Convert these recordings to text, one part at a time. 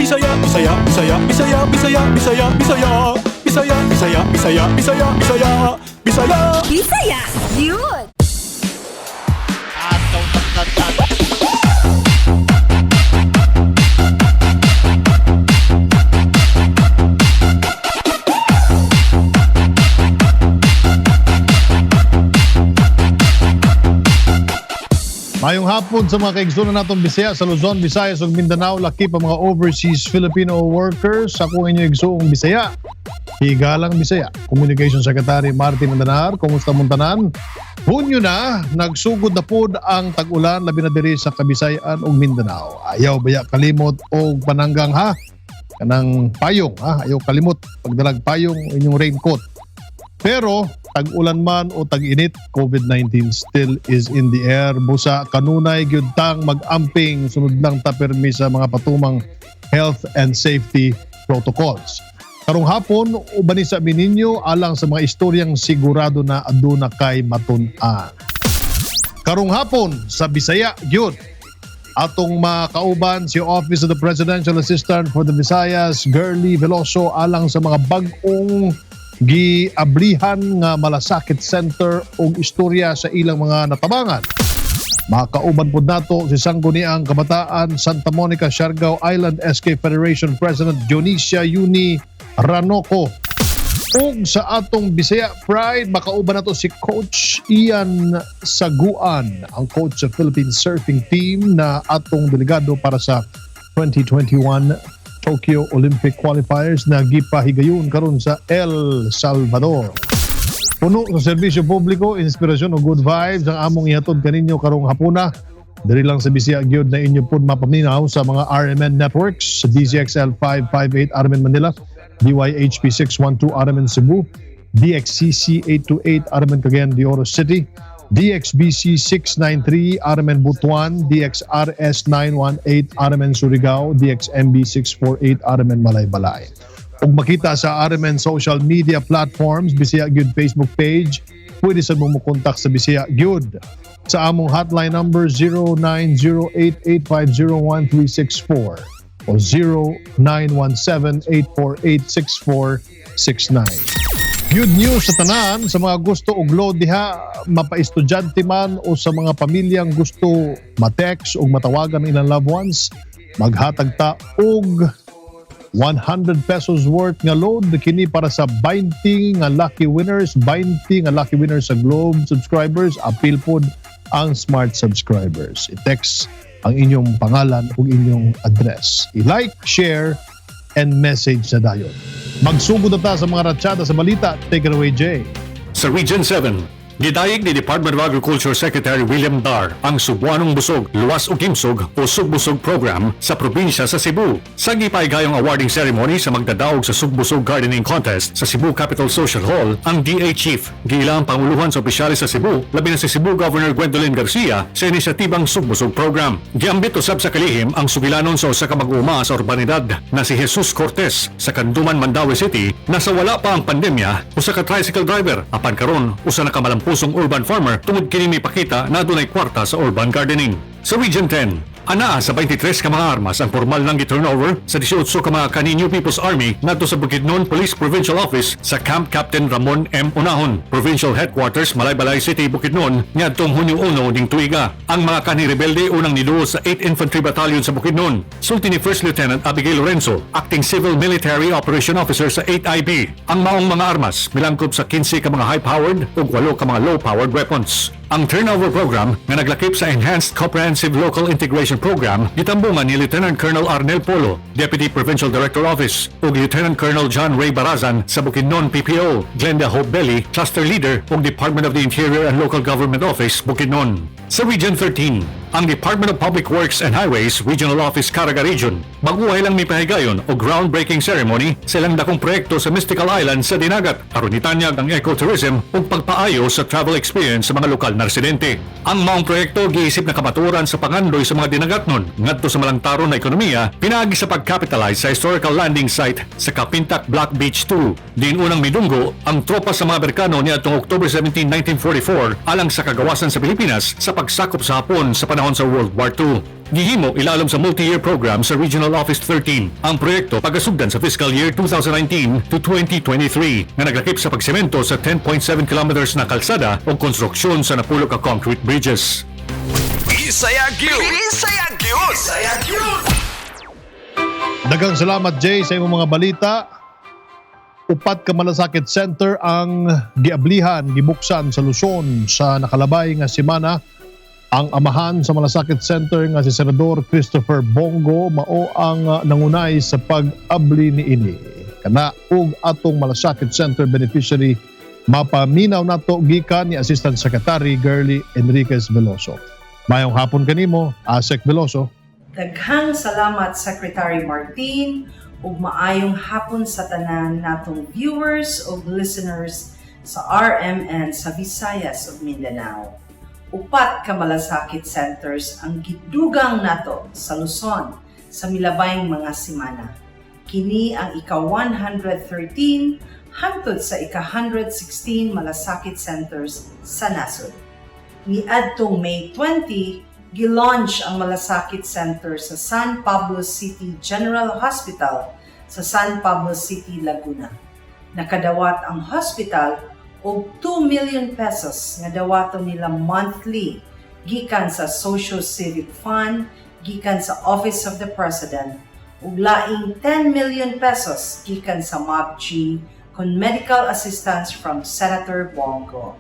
Bisaya, Bisaya, Bisaya, Bisaya, Bisaya, Bisaya, Bisaya, Bisaya, Bisaya, Bisaya, Bisaya, Bisaya, Bisaya. Bisaya Yun! Mayong hapon sa mga kaigsunan natong Bisaya sa Luzon, Visayas ug Mindanao, laki pa mga overseas Filipino workers sa akong inyong igsuong Bisaya. Higalang Bisaya. Communication Secretary Martin Andanar, kumusta mong tanan? Hunyo na, nagsugod na pod ang tag-ulan labi na diri sa Kabisayan ug Mindanao. Ayaw baya kalimot og pananggang ha? Kanang payong ha, ayaw kalimot pagdalag payong inyong raincoat. Pero tag-ulan man o tag-init, COVID-19 still is in the air. Busa kanunay gyud tang mag-amping, sunod lang ta permi sa mga patumang health and safety protocols. Karong hapon, uban ni sa mininyo alang sa mga istoryang sigurado na aduna kay matun-an. Karong hapon sa Bisaya gyud atong makauban si Office of the Presidential Assistant for the Visayas, Girly Veloso, alang sa mga bag-ong giablihan nga malasakit center og istorya sa ilang mga natabangan. Makauban pod nato si Sangguniang Kabataan Santa Monica Siargao Island SK Federation President Dionisia Uni Ranoco. Ug sa atong Bisaya Pride, makauban nato si Coach Ian Saguan, ang coach sa Philippine Surfing Team na atong delegado para sa 2021 Tokyo Olympic Qualifiers na gipahigayon karon sa El Salvador. Puno sa serbisyo publiko, inspirasyon o good vibes ang among ihatod kaninyo karong hapuna. Diri lang sa Bisaya gyud na inyo pud mapaminaw sa mga RMN networks sa DZXL 558 RMN Manila, DYHP 612 RMN Cebu, DXCC 828 RMN Cagayan de Oro City, DXBC 693 RMN Butuan, DXRS 918 RMN Surigao, DXMB 648 RMN Malaybalay. Ug makita sa RMN social media platforms, Bisaya Gyud Facebook page, pwede sa mo kontak sa Bisaya Gyud sa among hotline number 0908-850-1364 o 0917-848-6469. Good news sa tanan sa mga gusto og load diha, mapaestudyante man o sa mga pamilyang gusto ma-text o matawagan ang ilang loved ones, maghatag ta og 100 pesos worth nga load kini para sa 20 nga lucky winners, 20 nga lucky winners sa Globe subscribers, apil pod ang Smart subscribers. I-text ang inyong pangalan ug inyong address. I-like, share and message sa dayon. Magsugod na ta sa mga ratsyada sa balita. Take it away, Jay. Sa Region 7, gidayeg ni Department of Agriculture Secretary William Dar ang Subuanong Busog, Luwas ug Kimsog o Sugbusog Program sa probinsya sa Cebu. Sa gipaigayong awarding ceremony sa magdadaog sa Sugbusog Gardening Contest sa Cebu Capital Social Hall, ang DA Chief giila ang panguluhan sa opisyales sa Cebu, labi na si Cebu Governor Gwendolyn Garcia, sa inisyatibang Sugbusog Program. Giambit usab sa kalihim ang sugilanon sa usa ka mag-uuma sa urbanidad na si Jesus Cortez sa Canduman, Mandaue City na sa wala pa ang pandemya, usa ka tricycle driver apan karon usa na ka malampusong urban farmer tungod kini mipakita na adunay kwarta sa urban gardening. Sa Region 10, anaa sa 23 ka mga armas ang formal nang gi-turnover sa 18 ka mga kani New People's Army ngadto sa Bukidnon Police Provincial Office sa Camp Captain Ramon M. Unahon, Provincial Headquarters, Malaybalay City, Bukidnon, niadtong Hunyo 1 ning tuiga. Ang mga kani rebelde unang niduol sa 8 Infantry Battalion sa Bukidnon. Sulti ni First Lieutenant Abigail Lorenzo, Acting Civil Military Operation Officer sa 8IB. Ang maong mga armas milangkob sa 15 ka mga high-powered ug 8 ka mga low-powered weapons. Ang turnover program nga naglakip sa Enhanced Comprehensive Local Integration Program gitambungan ni Lieutenant Colonel Arnel Polo, Deputy Provincial Director Office, ug Lieutenant Colonel John Ray Barazan sa Bukidnon PPO, Glenda Hope Belly, Cluster Leader ug Department of the Interior and Local Government Office, Bukidnon. Sa Region 13, ang Department of Public Works and Highways Regional Office Caraga Region bag-ohay lang mipahigayon og groundbreaking ceremony sa ilang dakong proyekto sa Mystical Island sa Dinagat aron itanyag ang ecotourism ug pagpaayo sa travel experience sa mga lokal na residente. Ang maong proyekto giisip na kamatuoran sa pangandoy sa mga dinagatnon ngadto sa malangtaron na ekonomiya pinaagi sa pag-capitalize sa historical landing site sa Kapintak Black Beach 2. Diin unang midunggo ang tropa sa mga Amerikano niadtong October 17, 1944 alang sa kagawasan sa Pilipinas sa pagsakop sa Hapon sa panahon sa World War II. Gihimo ilalom sa multi-year program sa Regional Office 13. Ang proyekto pagasugdan sa fiscal year 2019 to 2023 nga naglakip sa pagsemento sa 10.7 kilometers na kalsada o konstruksyon sa napulo ka concrete bridges. Bisaya gyud. Bisaya gyud. Bisaya gyud. Daghang salamat, Jay, sa imong mga balita. Upat ka Malasakit Center ang giablihan, gibuksan sa Luzon sa nakalabay nga semana. Ang amahan sa Malasakit Center nga si Senador Christopher Bong Go mao ang nangunay sa pag-abli niini. Kana ug atong Malasakit Center beneficiary, mapaminaw nato gikan ni Assistant Secretary Girlie Enriquez Veloso. Mayong hapon kanimo, Asec Veloso. Daghang salamat, Secretary Martin, ug maayong hapon sa tanan natong viewers ug listeners sa RMN sa Visayas ug Mindanao. Upat ka Malasakit Centers ang gidugang nato sa Luzon sa milabayng mga semana. Kini ang ika-113 hangtod sa ika-116 Malasakit Centers sa nasod. Niadtong May 20, gilaunch ang Malasakit Center sa San Pablo City General Hospital sa San Pablo City, Laguna. Nakadawat ang hospital og 2 million pesos nga dawaton nila monthly gikan sa Social Civic Fund gikan sa Office of the President ug laing 10 million pesos gikan sa MOPG kon medical assistance from Senator Bong Go.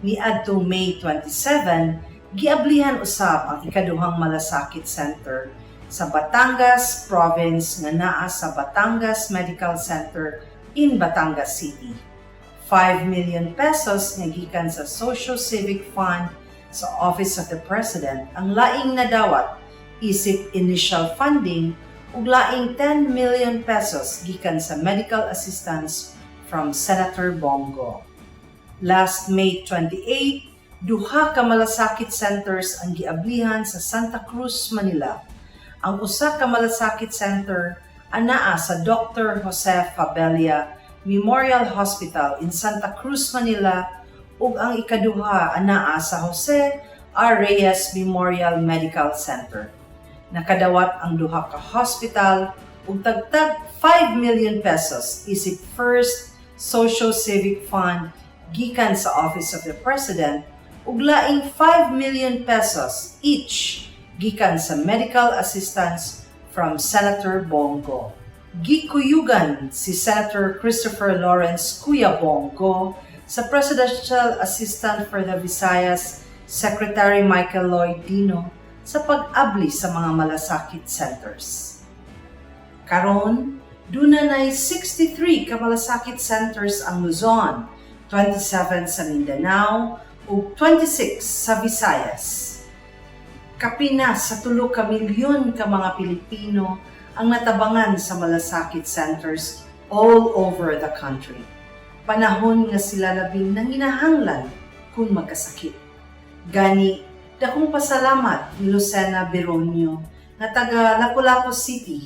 Niadtong May 27, giablihan usab ang ikaduhang Malasakit Center sa Batangas Province nga naa sa Batangas Medical Center in Batangas City. 5 million pesos nga gikan sa Social Civic Fund sa Office of the President ang laing nadawat isip initial funding ug laing 10 million pesos gikan sa medical assistance from Senator Bong Go. Last May 28, duha ka Malasakit Centers ang giablihan sa Santa Cruz, Manila. Ang usa ka Malasakit Center anaa sa Dr. Jose Fabella Memorial Hospital in Santa Cruz, Manila ug ang ikaduha anaa sa Jose R. Reyes Memorial Medical Center. Nakadawat ang duha ka hospital ug tagtag 5 million pesos isip first Social Civic Fund gikan sa Office of the President ug laing 5 million pesos each gikan sa medical assistance from Senator Bong Go. Gikuyugan si Senator Christopher Lawrence Kuya Bong Go sa Presidential Assistant for the Visayas, Secretary Michael Lloyd Dino, sa pag-abli sa mga Malasakit Centers. Karon, duna nay 63 ka Malasakit Centers ang Luzon, 27 sa Mindanao ug 26 sa Visayas. Kapina sa 3 ka milyon ka mga Pilipino ang natabangan sa Malasakit Centers all over the country. Panahon nga sila labing nanginahanglan kung magkasakit. Gani, dakong pasalamat ni Lucena Beronio nga taga Lapu-Lapu City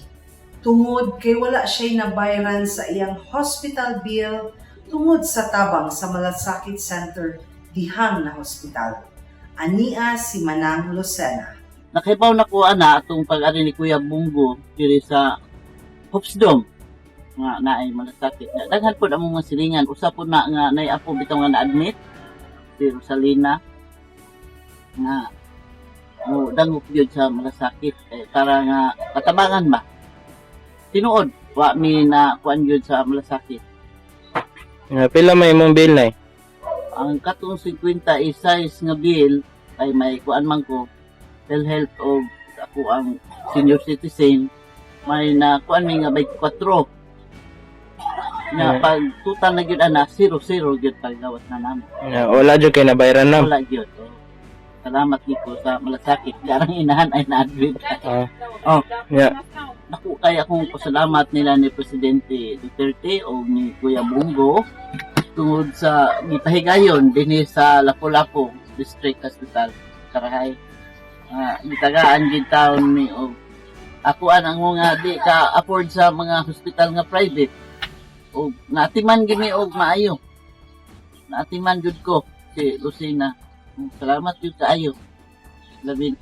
tungod kay wala siya'y nabayaran sa iyang hospital bill tungod sa tabang sa Malasakit Center dihang na hospital. Ania si Manang Lucena. Nakahibaw na ko ana atong pag-ari ni Kuya Bong Go diri sa Hopes Dome nga naay Malasakit. Daghan pod among mga silingan. Usa pod na nga naay apo bitaw nga na-admit, si Rosalina, nga mo dangop gyud sa Malasakit eh, para nga katabangan ba. Tinuod wa mi na kuan gyud sa Malasakit. Nga, pila may imong bill na? Ang katong 56 nga bill ay may kuan man ko, PhilHealth o ako ang senior citizen, may na kuan mi nga 24 na pag total na gyud ana, 0-0 gyud paggawas na namo. Nga, wala jud kay nabayaran na. Wala gyud, oh. Salamat niko sa Malasakit. Garang inahan ay na-admit. Oh. Naku kay akong pasalamat nila ni Presidente Duterte o ni Kuya Bong Go tungod sa gipahigayon dinhi sa Lapu-Lapu District Hospital Karahay. Gitagaan gid taon ni og ako ang mga di ka afford sa mga hospital nga private og naatiman gini og maayo. Naatiman jud ko si Lucina. Salamat jud kaayo. Labi.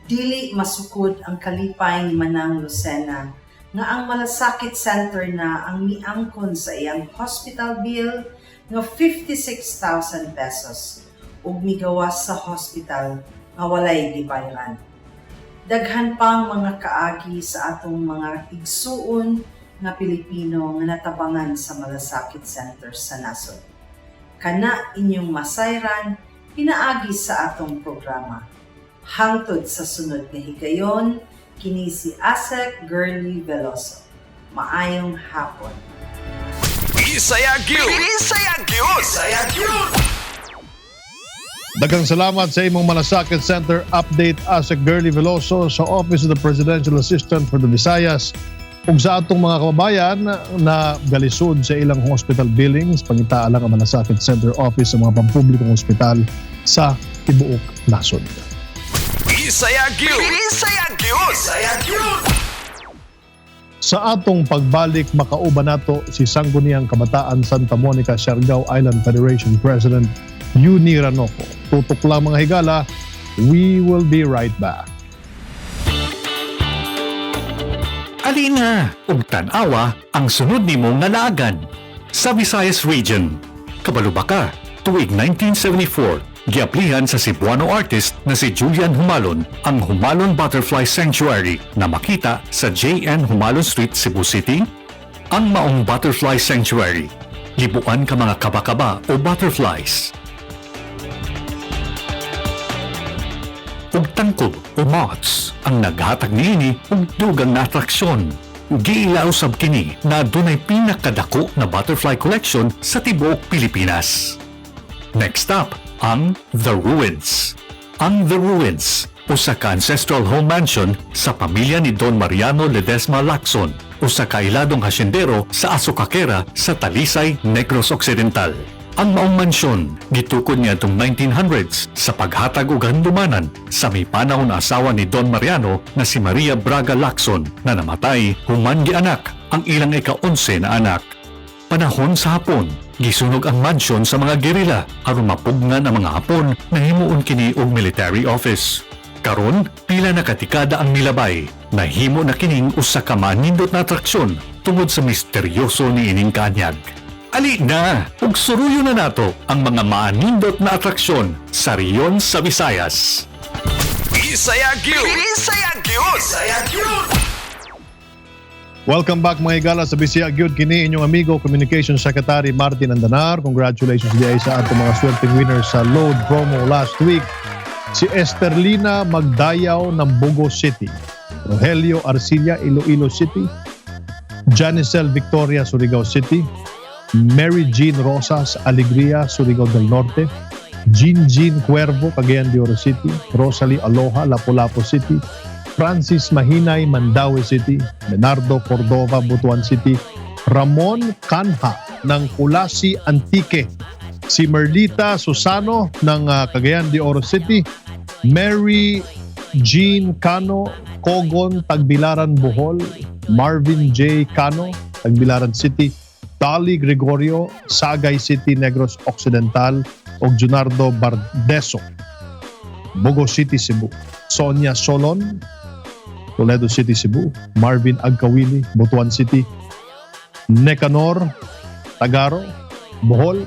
Dili masukod ang kalipay ni Manang Lucena nga ang Malasakit Center na ang miangkon sa iyang hospital bill nga 56,000 pesos ug migawas sa hospital nga walay gibayran. Daghan pang mga kaagi sa atong mga igsuon nga Pilipino nga natabangan sa Malasakit Center sa nasod. Kana inyong masayran pinaagi sa atong programa. Hangtod sa sunod nga higayon, kini si Asec Girly Veloso. Maayong hapon. Bisaya gyud. Bisaya gyud. Bisaya gyud. Daghang salamat sa imong Malasakit Center update, Asec Girly Veloso sa Office of the Presidential Assistant for the Visayas. Ug sa atong mga kababayan na galisod sa ilang hospital billings, pangitaa lang ang Malasakit Center Office sa mga pampublikong ospital sa tibuok nasod. Bisaya gyud. Bisaya gyud. Bisaya gyud. Sa atong pagbalik, makauban nato si Sangguniang Kabataan Santa Monica Siargao Island Federation President Yuni Ranoco. Tutok lang, mga higala, we will be right back. Alina, ug tan-awa ang sunod nimo nga laagan sa Visayas Region. Kabalo ba ka? Tuig 1974, giaplihan sa Cebuano artist na si Julian Humalon ang Humalon Butterfly Sanctuary na makita sa JN Humalon Street, Cebu City. Ang maong Butterfly Sanctuary, libuan ka mga kabakaba o butterflies ug tangkob o moths ang naghatag niini og dugang na atraksyon. Giila usab kini na dunay pinakadako na butterfly collection sa tibuok Pilipinas. Next up, ang The Ruins. Ang The Ruins, usa ka ancestral home mansion sa pamilya ni Don Mariano Ledesma Lacson, usa ka iladong hasyendero sa Asukakera sa Talisay, Negros Occidental. Ang maong mansyon gitukod niadtong 1900s sa paghatag og handumanan sa mipanaw na asawa ni Don Mariano na si Maria Braga Lacson na namatay human gianak ang ilang ika-11 na anak. Panahon sa Hapon, gisunog ang mansyon sa mga gerila aron mapugnan ang mga Hapon na himuon kini og military office. Karon, pila na katikada ang milabay, nahimo na kining usa ka manindot na atraksyon tungod sa misteryoso niining kaanyag. Ali na, ug suruyo na nato ang mga maanindot na atraksyon sa rehiyon sa Visayas. Bisaya gyud. Bisaya gyud. Bisaya gyud. Welcome back, mga higala, sa Bisaya Gyud. Kini inyong amigo, Communications Secretary Martin Andanar. Congratulations diay sa atong mga swerteng winners sa load promo last week. Si Esterlina Magdayaw ng Bogo City. Rogelio Arcilla, Iloilo City. Janicel Victoria, Surigao City. Mary Jean Rosas Alegria, Surigao del Norte. Jean Jean Cuervo, Cagayan de Oro City. Rosalie Aloha, Lapu-Lapu City. Francis Mahinay, Mandaue City. Leonardo Cordova, Butuan City. Ramon Canha ng Culasi, Antique. Si Merlita Susano ng Cagayan de Oro City. Mary Jean Cano, Cogon, Tagbilaran, Bohol. Marvin J. Cano, Tagbilaran City. Dolly Gregorio, Sagay City, Negros Occidental. O Junardo Bardeso, Bogo City, Cebu. Sonia Solon, Toledo City, Cebu. Marvin Agkawili, Butuan City. Necanor Tagaro, Bohol.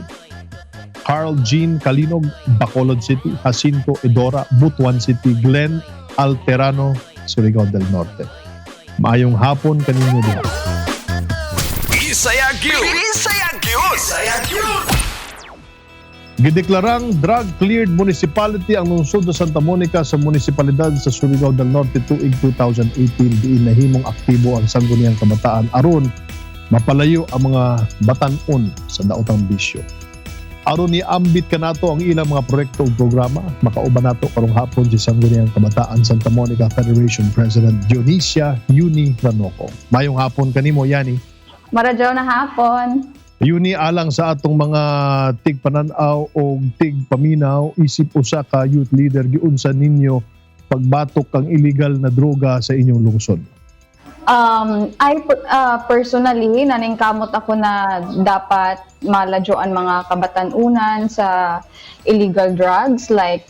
Carl Jean Kalinog, Bacolod City. Jacinto Edora, Butuan City. Glenn Alterano, Surigao del Norte. Maayong hapon kaninyo diha. Bisaya gyud. Bisaya gyud. Bisaya gyud. Gideklarang drug-cleared municipality ang lungsod sa Santa Monica sa munisipalidad sa Surigao del Norte tuig 2018, diin nahimong aktibo ang Sangguniang Kabataan aron mapalayo ang mga batan-on sa daotang bisyo. Aron niambit kanato ang ilang mga proyekto ug programa, makauban nato karong hapon si Sangguniang Kabataan Santa Monica Federation President Dionisia Yuni Ranoco. Mayong hapon kanimo, Yani. Maradyaw na hapon. Yuni, alang sa atong mga tigpananaw o tigpaminaw, isip usa ka youth leader, giunsa ninyo pagbatok ang illegal na droga sa inyong lungsod? I personally, naningkamot ako na dapat maladyoan mga kabatanunan sa illegal drugs like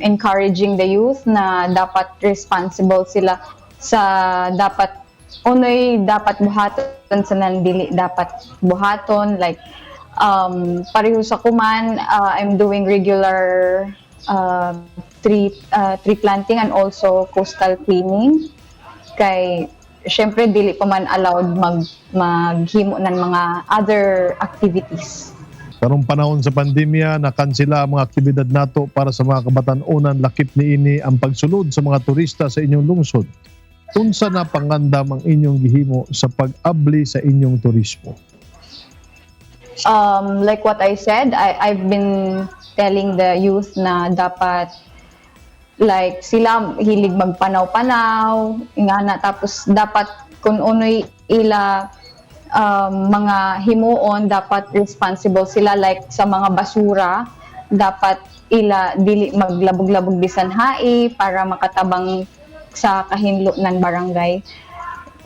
encouraging the youth na dapat responsible sila sa dapat unoy dapat buhaton sa nandili dapat buhaton, like pareho sa kuman, I'm doing regular tree planting and also coastal cleaning kay syempre dili pa man allowed maghimo ng mga other activities. Karong panahon sa pandemya, nakansela ang mga aktibidad nato para sa mga kabatan-onan, lakip niini ang pagsulod sa mga turista sa inyong lungsod. Unsa na pangandam ang inyong gihimo sa pag-abli sa inyong turismo? Like what I said, I've been telling the youth na dapat, like sila hilig magpanaw-panaw, ingana, tapos dapat kung unoy ila mga himuon, dapat responsible sila, like sa mga basura, dapat ila dili maglabog-labog bisan hai para makatabang sa kahinlo ng barangay.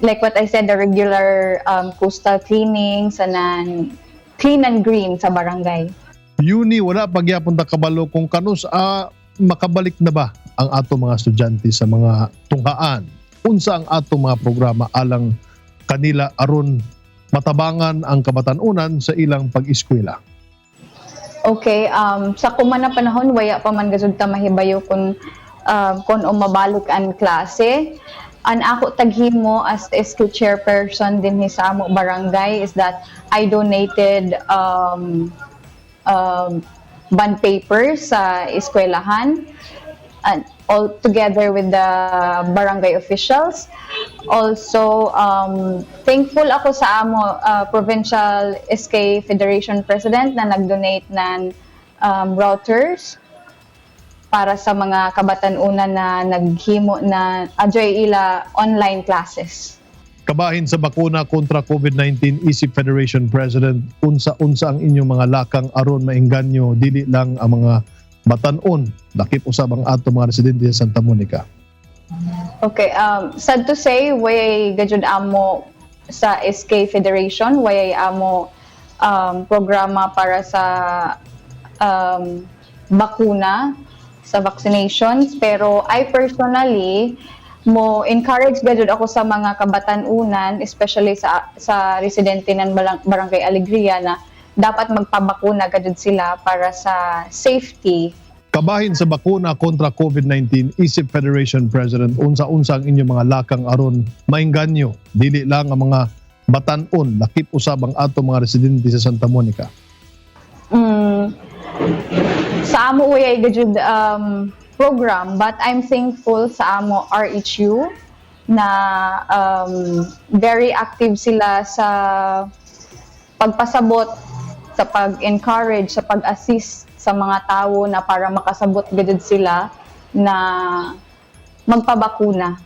Like what I said, the regular coastal cleaning sa nan clean and green sa barangay. Uni, wala pagyapon ta kabalo kung kanus makabalik na ba ang ato mga estudyante sa mga tunghaan. Unsa ang ato mga programa alang kanila aron matabangan ang kabatan-unan sa ilang pag-eskwela? Okay, sa kuman na panahon, waya pa man gazud ta mahibayo kung umabalik ang klase. Ang ako taghimo as SK chairperson din sa amo barangay is that I donated bond papers sa eskwelahan and all together with the barangay officials. Also, thankful ako sa amo Provincial SK Federation President na nag-donate ng routers para sa mga kabatan-unan na naghimo na adyoy ila online classes. Kabahin sa bakuna kontra COVID-19, isip Federation President, unsa-unsa ang inyong mga lakang aron maengganyo dili lang ang mga batan-on, lakip usab ang ato mga residente sa Santa Monica? Okay, sad to say, way gajud amo sa SK Federation, way amo programa para sa bakuna, sa vaccinations. Pero I personally, mo encourage gajud ako sa mga kabatan-unan, especially sa residente ng Barangay Alegria, na dapat magpabakuna gajud sila para sa safety. Kabahin sa bakuna kontra COVID-19, isip Federation President, unsa-unsa ang inyong mga lakang aron maengganyo dili lang ang mga batan-on, lakip usab ang ato mga residente sa Santa Monica? Sa amo way gajud program, but I'm thankful sa amo RHU na very active sila sa pagpasabot, sa pag-encourage, sa pag-assist sa mga tao na para makasabot gajud sila na magpabakuna.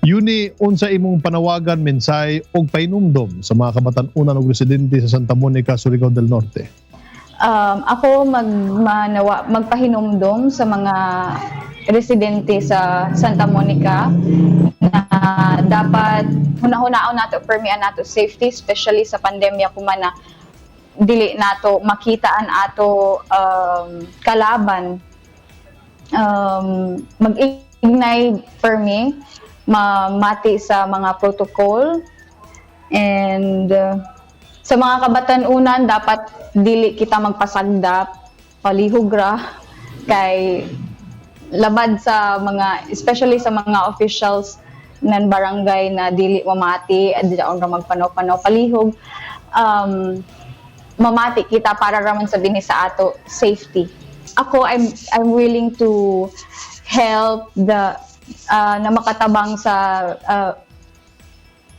Uni, unsa imong panawagan, mensahe og painumdom sa mga kabatan-unan og residente sa Santa Monica, Surigao del Norte? Ako magpahinumdom sa mga residente sa Santa Monica na dapat hunahunaon nato permi ang nato safety, especially sa pandemya kuman na dili nato makita ang ato kalaban. Mag-ignay permi, mamati sa mga protocol, and sa mga kabatan-unan, dapat dili kita magpasagdap, palihog ra kay labad sa mga, especially sa mga officials ng barangay na dili mamati at di ra magpanaw-panaw, palihog mamati kita para raman sa binhi sa ato safety. Ako, I'm willing to help the na makatabang sa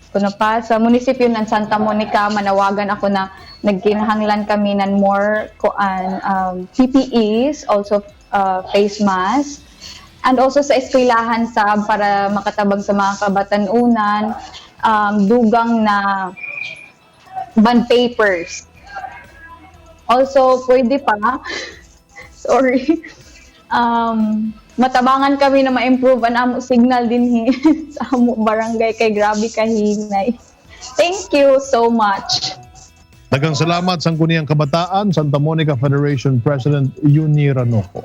kuno pa sa munisipyo ng Santa Monica. Manawagan ako na nagkinahanglan kami ng more kuan, PPEs, also face mask, and also sa eskwelahan sa para makatabang sa mga kabatan-unan, dugang na bond papers. Also, pwede pa, sorry, matabangan kami na ma-improve ang amo signal din sa amo barangay kay grabe kahinay. Thank you so much. Daghang salamat, Sangguniang Kabataan, Santa Monica Federation President Uni Ranoco.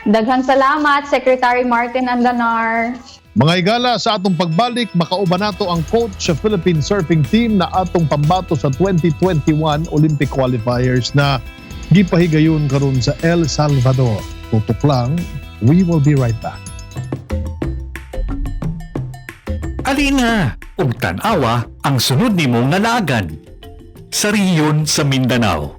Daghang salamat, Secretary Martin Andanar. Mga higala, sa atong pagbalik, makauban nato ang coach sa Philippine Surfing Team na atong pambato sa 2021 Olympic Qualifiers na gipahigayon karon sa El Salvador. Tutok lang, we will be right back. Alina, ug tan-awa ang sunod nimong nalaagan. Sa rehiyon sa Mindanao.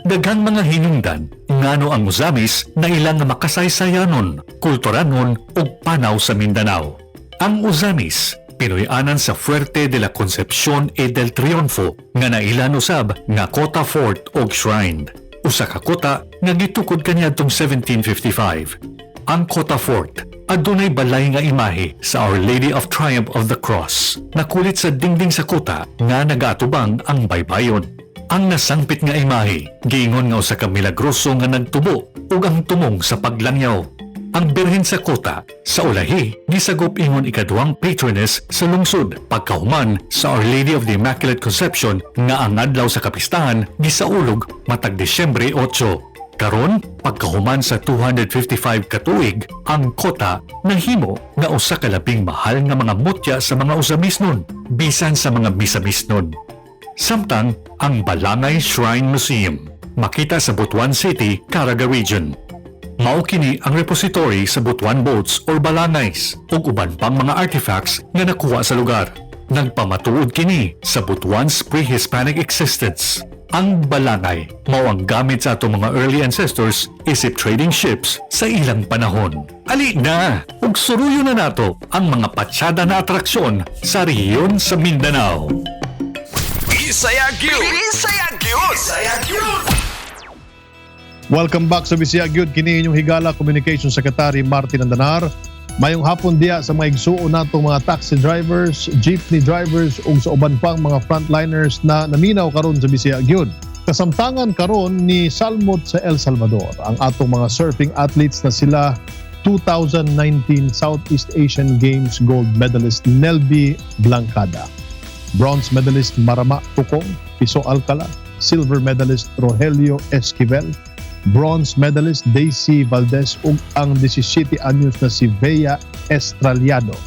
Daghang mga hinungdan ngano ang Ozamis na ilang nga makasaysayanon, kulturanon ug panaw sa Mindanao. Ang Ozamis, Pinoy-anan sa Fuerte de la Concepcion e del Triunfo nga nailan usab nga Kota Fort og Shrine. Usa ka kota nga gitukod kaniadtong 1755. Ang Kota Fort adunay balay nga imahe sa Our Lady of Triumph of the Cross nakulit sa dingding sa kota nga nagaatubang ang baybayon. Ang nasangpit nga imahe giingon nga usa ka milagroso nga nagtubo ug ang tumong sa paglangyaw. Ang Birhen sa Kota sa ulahi gisagop ingon ikaduhang patroness sa lungsod pagkahuman sa Our Lady of the Immaculate Conception nga ang adlaw sa kapistahan gisaulog matag Disyembre 8. Karon, pagkahuman sa 255 katuig, ang kota nahimo nga usa ka labing mahal nga mga mutya sa mga Ozamisnon, bisan sa mga Misamisnon. Samtang ang Balangay Shrine Museum, makita sa Butuan City, Caraga Region. Mao kini ang repository sa Butuan boats or balangays ug uban pang mga artifacts nga nakuha sa lugar. Nagpamatuod kini sa Butuan's pre-Hispanic existence. Ang balangay mao ang gamit sa atong mga early ancestors isip trading ships sa ilang panahon. Ali na! Ug suruyo na nato ang mga patsada na atraksyon sa rehiyon sa Mindanao. Bisaya gyud. Bisaya gyud. Bisaya gyud. Welcome back sa Bisaya Gyud. Kini inyong higala Communication Secretary Martin Andanar. Mayong hapon diya sa mga igsuon natong mga taxi drivers, jeepney drivers ug sa uban pang mga frontliners na naminaw karon sa Bisaya Gyud. Kasamtangan karon ni salmot sa El Salvador ang atong mga surfing athletes na sila 2019 Southeast Asian Games gold medalist Nelby Blancada, bronze medalist Marama Tukong, Piso Alcala, silver medalist Rogelio Esquivel, bronze medalist Daisy Valdez ug ang 17 anyos na si Bea Estraliado.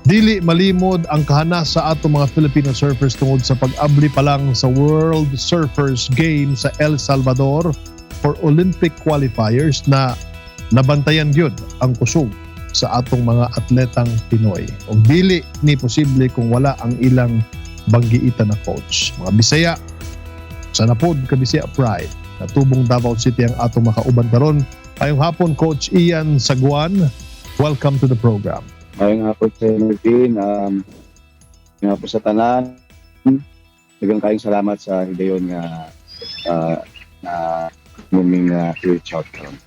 Dili malimod ang kahanas sa atong mga Filipino surfers tungod sa pag-abli pa lang sa World Surfers Games sa El Salvador for Olympic qualifiers na nabantayan gyud ang kusog sa atong mga atletang Pinoy. Ug dili ni posible kung wala ang ilang banggiitan na coach. Mga Bisaya, sa napod ka Bisaya Pride, natubong Davao City ang atong makauban karon. Ayong hapon, Coach Ian Saguan. Welcome to the program. Mayong hapon, Sir Martin. Nga po sa tanan. Daghang kayong salamat sa higayon nga na muming reach out karon.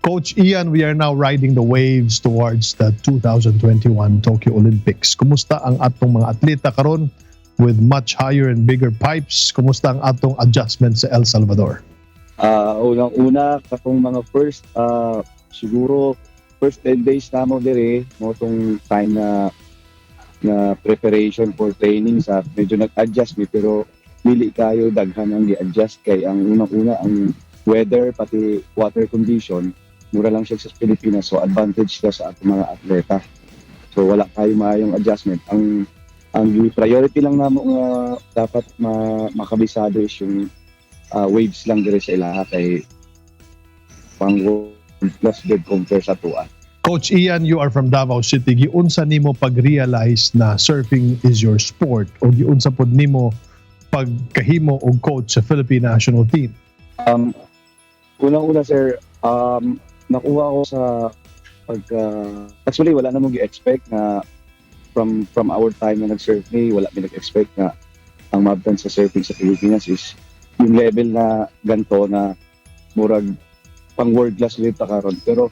Coach Ian, we are now riding the waves towards the 2021 Tokyo Olympics. Kumusta ang atong mga atleta karon with much higher and bigger pipes? Kumusta ang atong adjustment sa El Salvador? Unang-una katong mga first siguro first 10 days namo dire mo tong time na na preparation for training sa medyo nag-adjust mi, pero dili kayo daghan ang gi-adjust kay ang unang-una, ang weather pati water condition, mura lang siya sa Pilipinas, so advantage siya sa atong mga atleta, so wala kayo maayong adjustment. Ang priority lang namo nga dapat makabisado is yung waves lang dire sa ilaha kay pang world class good compare sa tua. Coach Ian, you are from Davao City. Giunsa nimo pag-realize na surfing is your sport o giunsa pod nimo pagkahimo og coach sa Philippine national team? Unang-una, sir, nakuha ko sa pagka actually wala namang gi-expect na from our time na nag-surf ni, wala mi nag-expect na ang maabtan sa surfing sa Pilipinas is yung level na ganto na murag pang world class ulit ta karon. Pero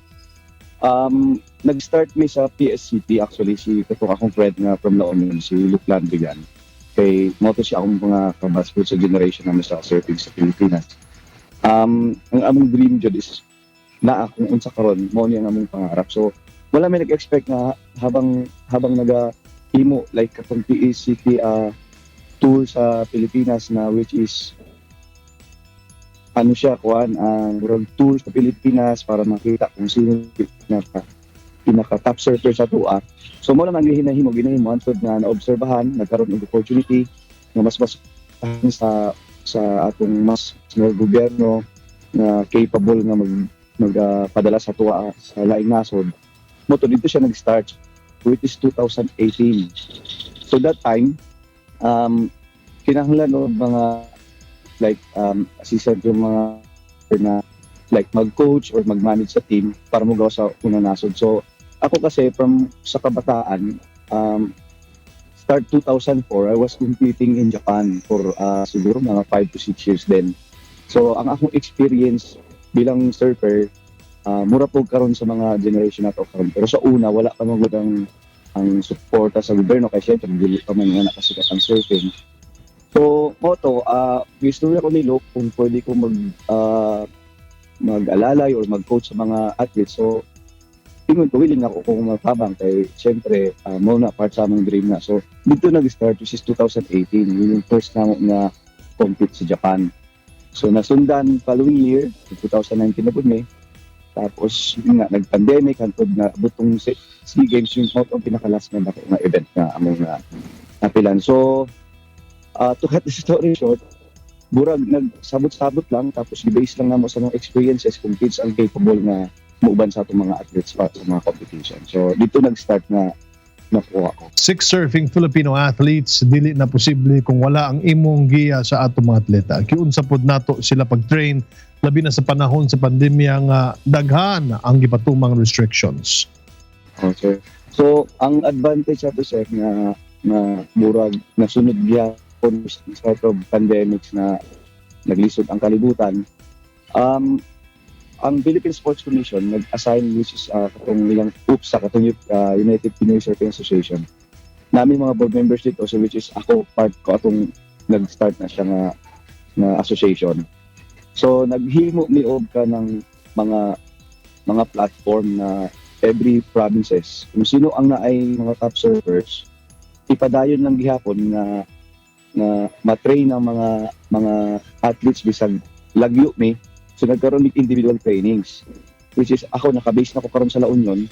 nag-start mi sa PSCT actually, si katong akong friend nga from La Union, si Luke Landigan, kay mo to siya akong mga kabatch sa generation namin sa surfing sa Pilipinas. Ang among dream jud is na kung unsa karon mo ni ang among pangarap, so wala may nag-expect na habang naga himo like katong PACT tour sa Pilipinas na which is Ano siya, kuan, ang world tour sa Pilipinas para makita kung sino pinaka pinaka top surfer sa atoa. So mo lang ang ginahimo ginahimo hantod nga naobserbahan nagkaroon og opportunity nga mas mas sa sa atong mas nga gobyerno nga capable nga mag magpadala sa atoa sa laing nasod. Mo to dito siya nag-start, which is 2018. So that time, kinahanglan og mga like assistant, yung mga na like mag-coach or mag-manage sa team para mo gawa sa unang nasod. So ako kasi, from sa kabataan, start 2004, I was competing in Japan for siguro mga 5 to 6 years din. So ang akong experience bilang surfer, mura po karon sa mga generation nato karon. Pero sa una, wala pa man gud ang suporta sa gobyerno kay syempre dili pa man nga nakasikat ang surfing. So, mo to, gusto ko ni Luke kung pwede ko mag-alalay or mag-coach sa mga athletes. So, ingon ko, willing ako kung matabang kay syempre, mo na part sa among dream na. So, dito nag-start, which is 2018. Yun yung first na nga compete sa Japan. So, nasundan following year, 2019 na pud mi. Tapos, yun nga, nag-pandemic, hantod na butong SEA Games, yung out ang pinaka-last na dako nga event na among na napilan. So, to cut the story short, burag nagsabot-sabot lang, tapos i-base lang namo sa mga experiences kung kids ang capable na muuban sa atong mga athletes pa sa mga competition. So, dito nag-start na nakuha ko. Six surfing Filipino athletes, dili na posible kung wala ang imong giya sa atong mga atleta. Giunsa pod nato sila pag-train, labi na sa panahon sa pandemya nga daghan ang gipatumang restrictions? Okay. So, ang advantage ato, sir, nga nga murag nasunod gyapon sa start of pandemics na naglisod ang kalibutan. Ang Philippine Sports Commission nag-assign, which is katong ilang UPSA, katong United Pinoy Surfing Association. Namin mga board members dito, so which is ako, part ko atong nag-start na siya nga nga association. So naghimo mi og ka ng mga mga platform na every provinces, kung sino ang naay mga top surfers, ipadayon lang gihapon nga nga matrain ang mga mga athletes bisag lagyo mi. So nagkaroon mig individual trainings, which is ako, naka-base na ko karon sa La Union.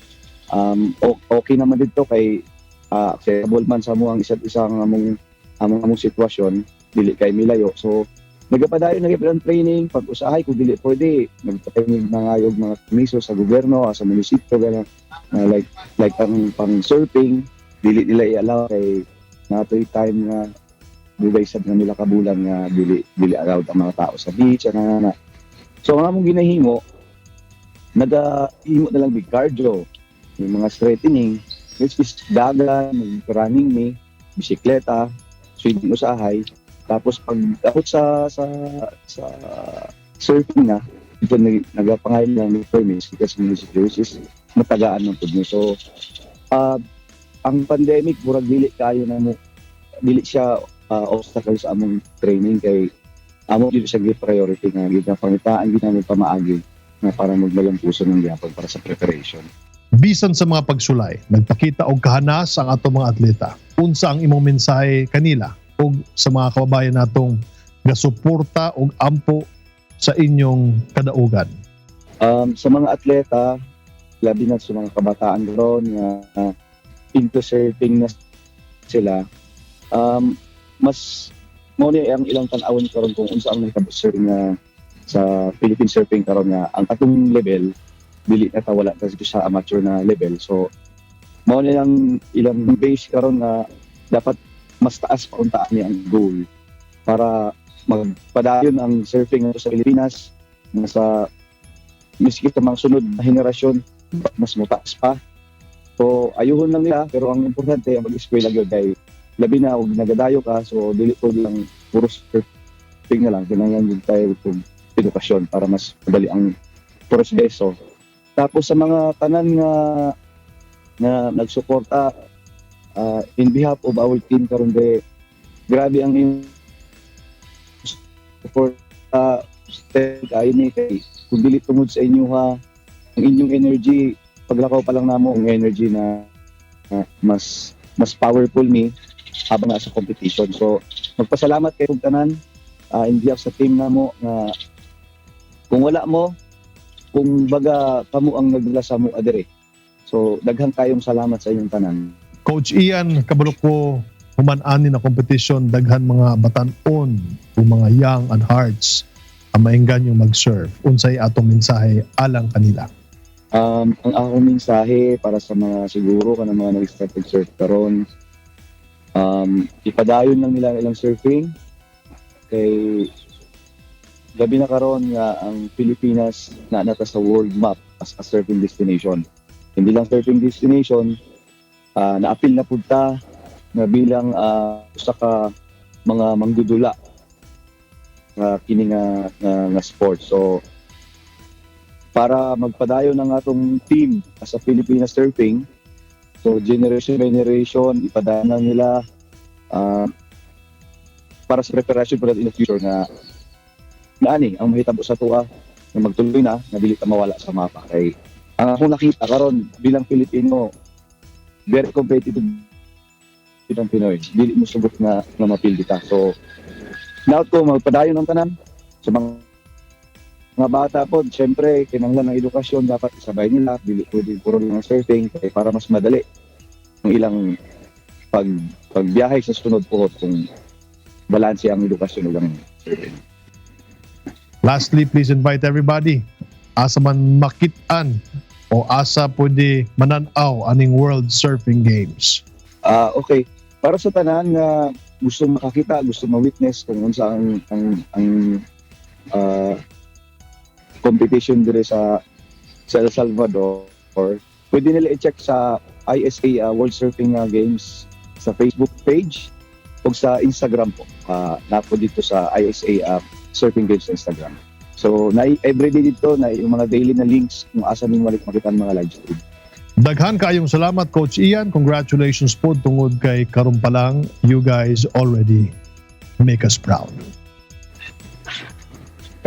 Okay naman dito kay accessible man sa mo ang isa't isang among among among sitwasyon, dili kay milayo. So nagapadayon na gyud ang training. Pag usahay kung dili pwede, nagpatingin mga yung mga permiso sa gobyerno, sa munisipyo gana, na like ang pang surfing dili nila i-allow kay natoy time nga dugay sad nga nila kabulan nga dili dili allowed ang mga tao sa beach ana na, na. So ang among ginahimo, nagahimo na lang big cardio, yung mga strengthening, which is dagan, running mi, bisikleta, swimming usahay. Tapos pag ako sa surfing na ito, nagapangaylo lang ng permits because municipio, which is matagaan ng pud. So ang pandemic, murag dili kayo na mo, dili siya obstacle sa among training kay amo dito siya give priority nga ginapangitaan gid namin pamaagi nga para maglagang puso ng gyapon para sa preparation. Bisan sa mga pagsulay, nagpakita og kahanas ang atong mga atleta. Unsa ang imong mensahe kanila ug sa mga kababayan natong gasuporta og ampo sa inyong kadaugan? Sa mga atleta, labi na sa mga kabataan ron nga into surfing na sila, mas mo ni ang ilang tan-awon karon kung unsa ang nahitabo surfing nga sa Philippine surfing karon, nga ang atong level dili na ta, wala ta sa amateur na level. So mao ni ang ilang base karon nga dapat mas taas pa unta ni ang goal para magpadayon ang surfing sa Pilipinas nga sa miski sa mga sunod na henerasyon mas mutaas pa. So ayuhon lang nila, pero ang importante ang mag-eskwela gyud kay labi na og nagadayo ka, so dili ko lang puro surfing na lang, kinahanglan gyud tayo og edukasyon para mas madali ang proseso. Tapos sa mga tanan nga nga nagsuporta, in behalf of our team karon de, grabe ang inyong support, kayo ni kay kung dili tungod sa inyo ha, ang inyong energy, paglakaw pa lang namo ang energy na mas mas powerful mi habang nasa competition. So magpasalamat kay kog tanan in behalf sa team namo nga Kung wala mo, kung baga kamo ang nagdala sa amo adere. So daghang kayong salamat sa inyong tanan. Coach Ian, kabalo ko human ani na competition, daghan mga batan-on o mga young at hearts ang mainggan yung mag-serve. Unsay atong mensahe alang kanila? Ang akong mensahe para sa mga siguro kanang mga nag-start surf karon, ipadayon lang nila ang ilang surfing kay gabi na karon nga ang Pilipinas na nata sa world map as a surfing destination. Hindi lang surfing destination, naapil na pud ta nga bilang usa ka mga manggudula nga kini nga sport. So para magpadayon ang atong team as a Pilipinas Surfing, so generation by generation ipadayon lang nila para sa preparation for that in the future na naani ang mahitabo sa tuwa na magtuloy na na dili ta mawala sa mapa, kay ang akong nakita karon bilang Pilipino, very competitive bilang Pinoy, dili mo sugot na mapildi ta. So naot ko magpadayon ang tanan. Sa mga bata po, syempre, kinahanglan ng edukasyon, dapat isabay nila, dili pwede puro lang ang surfing, kay para mas madali ang ilang pagbiyahe sa sunod po kung balanse ang edukasyon ug ang surfing. Lastly, please invite everybody. Asa man makit-an o asa pwede mananaw aning World Surfing Games? Ah, okay. Para sa tanan nga gusto makakita, gusto ma-witness kung unsa ang competition dire sa El Salvador, pwede nila i-check sa ISA World Surfing Games sa Facebook page o sa Instagram po. Naa po dito sa ISA Surfing Games sa Instagram. So, na everyday dito na yung mga daily na links kung asa ninyo makita ang mga live stream. Daghan kayong salamat, Coach Ian. Congratulations po tungod kay karon pa lang, you guys already make us proud.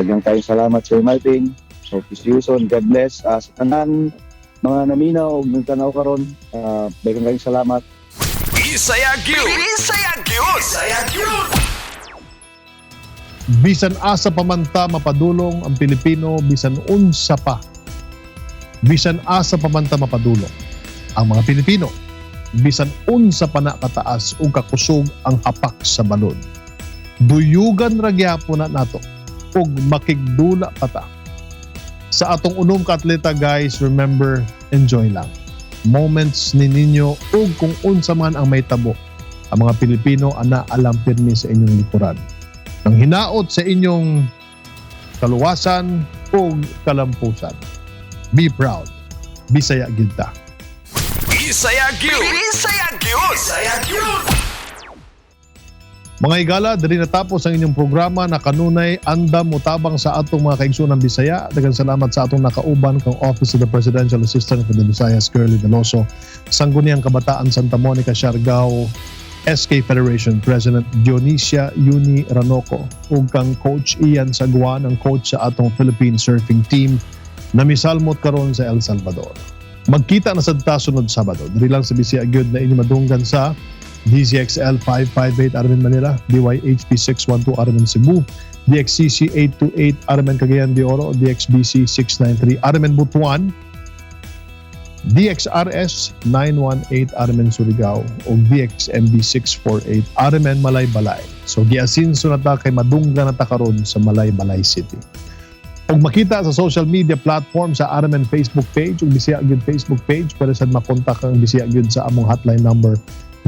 Daghang kayong salamat, Sir Martin. So, peace you soon. God bless. Sa tanan, mga naminaw ug nagtanaw karon, daghang kayong salamat. Bisaya gyud. Bisaya gyud. Bisaya gyud. Bisan asa pa man ta mapadulong ang Pilipino, bisan unsa pa. Bisan asa pa man ta mapadulong ang mga Pilipino. Bisan unsa pa na kataas ug kakusog ang hapak sa balod, duyugan ra gyapon na nato ug makigdula pa ta. Sa atong unom ka atleta, guys, remember, enjoy lang. Moments ni ninyo ug kung unsa man ang mahitabo, ang mga Pilipino ana alam pirmi sa inyong likuran. Ang hinaot sa inyong kaluwasan ug kalampusan. Be proud. Bisaya gyud ta. Bisaya gyud. Bisaya gyud. Bisaya gyud. Mga higala, diri natapos ang inyong programa na kanunay andam mutabang sa atong mga kaigsuonang Bisaya. Daghang salamat sa atong nakauban kang Office of the Presidential Assistant for the Visayas, Curly Veloso, Sangguniang Kabataan Santa Monica Siargao, SK Federation President Dionisia Uni Ranoco, ug kang Coach Ian Saguan, ang coach sa atong Philippine Surfing Team na misalmot karon sa El Salvador. Magkita na sad ta sunod Sabado. Diri lang sa Bisaya gyud na inyo madunggan sa DZXL 558 RMN Manila, DYHP 612 RMN Cebu, DXCC 828 RMN Cagayan de Oro, DXBC 693 RMN Butuan, DXRS 918 RMN Surigao o DXMB 648 RMN Malaybalay. So giasinso na ta kay madunggan na ta karon sa Malaybalay City. Ug makita sa social media platform sa RMN Facebook page ug Bisaya gyud Facebook page, pwede sad makontak ang Bisaya gyud sa among hotline number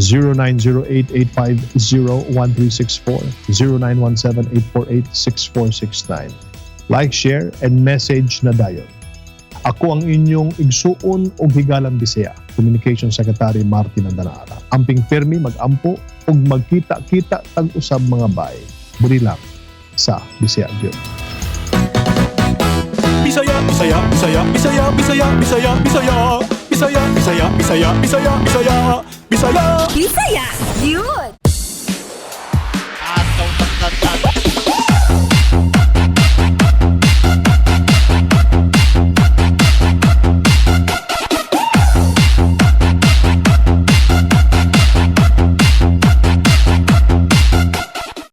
0908-850-1364, 0917-848-6469. Like, share, and message na dayon. Ako ang inyong igsuon og higalang Bisaya, Communication Secretary Martin Andanara. Amping pirmi, mag-ampo ug magkita-kita tag-usab, mga bay. Diri lang sa Bisaya gyud. Bisaya, Bisaya, Bisaya, Bisaya, Bisaya, Bisaya, Bisaya, Bisaya, Bisaya, Bisaya, Bisaya, Bisaya, Bisaya. Bisaya! Yun!